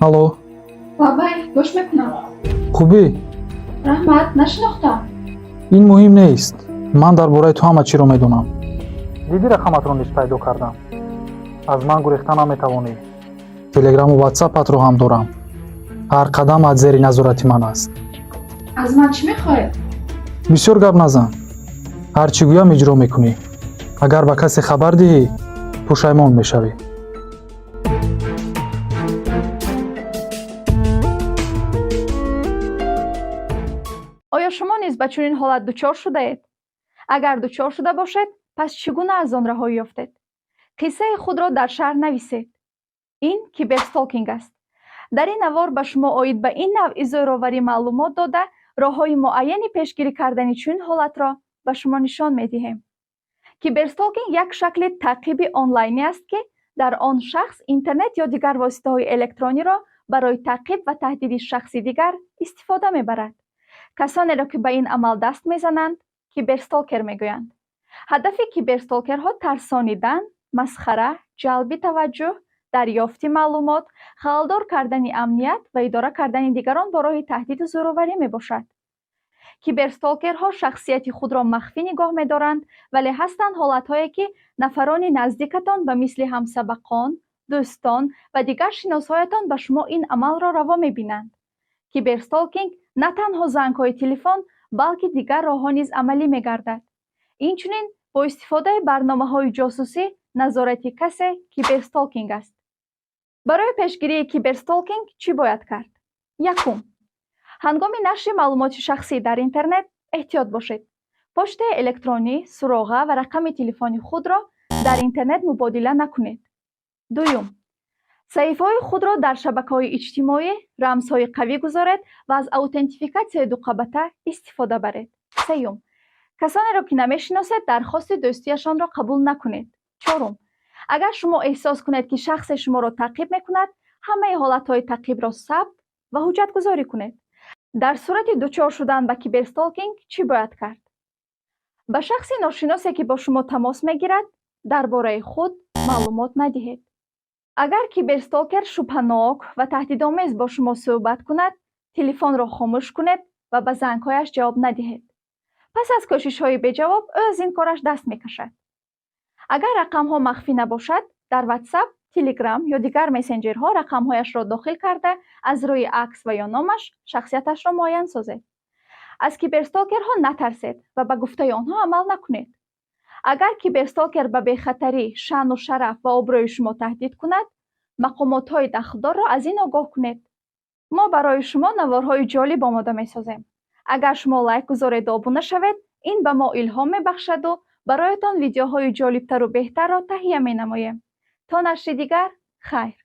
Алло. Лаббай, гӯш мекунам. Хубӣ? Раҳмат, нашинохтам. Ин муҳим нест. Ман дар бораи ту ҳама чиро медонам. Дидӣ, рақаматро низ пайдо кардам. Аз ман гурехта наметавонӣ. Телеграму ватсапатро ҳам дорам. Ҳар қадамат зери назорати ман аст. Аз ман чӣ мехоҳед? Бисёр гап назан. Ҳар чӣ гӯям, иҷро мекунӣ. Агар ба касе хабар диҳӣ, пушаймон мешавӣ. Оё шумо низ ба чунин ҳолат дучор шудаед? Агар дучор шуда бошед, пас чӣ гуна аз он раҳоӣ ёфтед? Қиссаи худро дар шарҳ нависед. Ин киберстолкинг аст. Дар ин навор ба шумо оид ба ин навъи зӯроварӣ маълумот дода, роҳҳои муайяни пешгирӣ кардани чунин ҳолатро ба шумо нишон медиҳем. Киберстолкинг як шакли таъқиби онлайнӣ аст, ки дар он шахс интернет ё дигар воситаҳои электрониро барои таъқиб ва таҳдиди шахси дигар истифода мебарад. Касонеро, ки ба ин амал даст мезананд, киберстолкер мегӯянд. Ҳадафи киберстолкерҳо тарсонидан, масхара, ҷалби таваҷҷӯҳ, дарёфти маълумот, халалдор кардани амният ва идора кардани дигарон бо роҳи таҳдиду зӯроварӣ мебошад. Киберстолкерҳо шахсияти худро махфӣ нигоҳ медоранд, вале ҳастанд ҳолатҳое, ки нафарони наздикатон ба мисли ҳамсабақон, дӯстон ва дигар шиносҳоятон ба шумо ин амалро раво мебинанд. Киберстолкинг на танҳо зангҳои телефон, балки дигар роҳҳо низ амалӣ мегардад. Инчунин бо истифодаи барномаҳои ҷосусӣ назорати касе киберстолкинг аст. Барои пешгирии киберстолкинг чӣ бояд кард? Якум: ҳангоми нашри маълумоти шахсӣ дар интернет эҳтиёт бошед. Почтаи электронӣ, суроға ва рақами телефони худро дар интернет мубодила накунед. Дуюм: саҳифаҳои худро дар шабакаҳои иҷтимоӣ рамзҳои қавӣ гузоред ва аз аутентификатсияи дуқабата истифода баред. Сеюм: касонеро, ки намешиносед, дархости дӯстиашонро қабул накунед. Чорум: агар шумо эҳсос кунед, ки шахсе шуморо таъқиб мекунад, ҳамаи ҳолатҳои таъқибро сабт ва ҳуҷҷатгузорӣ кунед. Дар сурати дучор шудан ба киберстолкинг чӣ бояд кард? Ба шахси ношиносе, ки бо шумо тамос мегирад, дар бораи худ маълумот надиҳед. Агар киберстолкер шубҳанок ва таҳдидомез бо шумо суҳбат кунад, телефонро хомӯш кунед ва ба зангҳояш ҷавоб надиҳед. Пас аз кӯшишҳои беҷавоб ӯ аз ин кораш даст мекашад. Агар рақамҳо махфӣ набошад, дар Ватсап, Телеграм ё дигар мессенҷерҳо рақамҳояшро дохил карда, аз рӯи акс ва ё номаш шахсияташро муайян созед. Аз киберстолкерҳо натарсед ва ба гуфтаи онҳо амал накунед. Агар киберстолкер ба бехатарӣ, шаъну шараф ва обрӯи шумо таҳдид кунад, мақомотҳои дахлдорро аз ин огоҳ кунед. Мо барои шумо наворҳои ҷолиб омода месозем. Агар шумо лайк гузореду обуна шавед, ин ба мо илҳом мебахшаду бароятон видеоҳои ҷолибтару беҳтарро таҳия менамоем. То нашри дигар, хайр.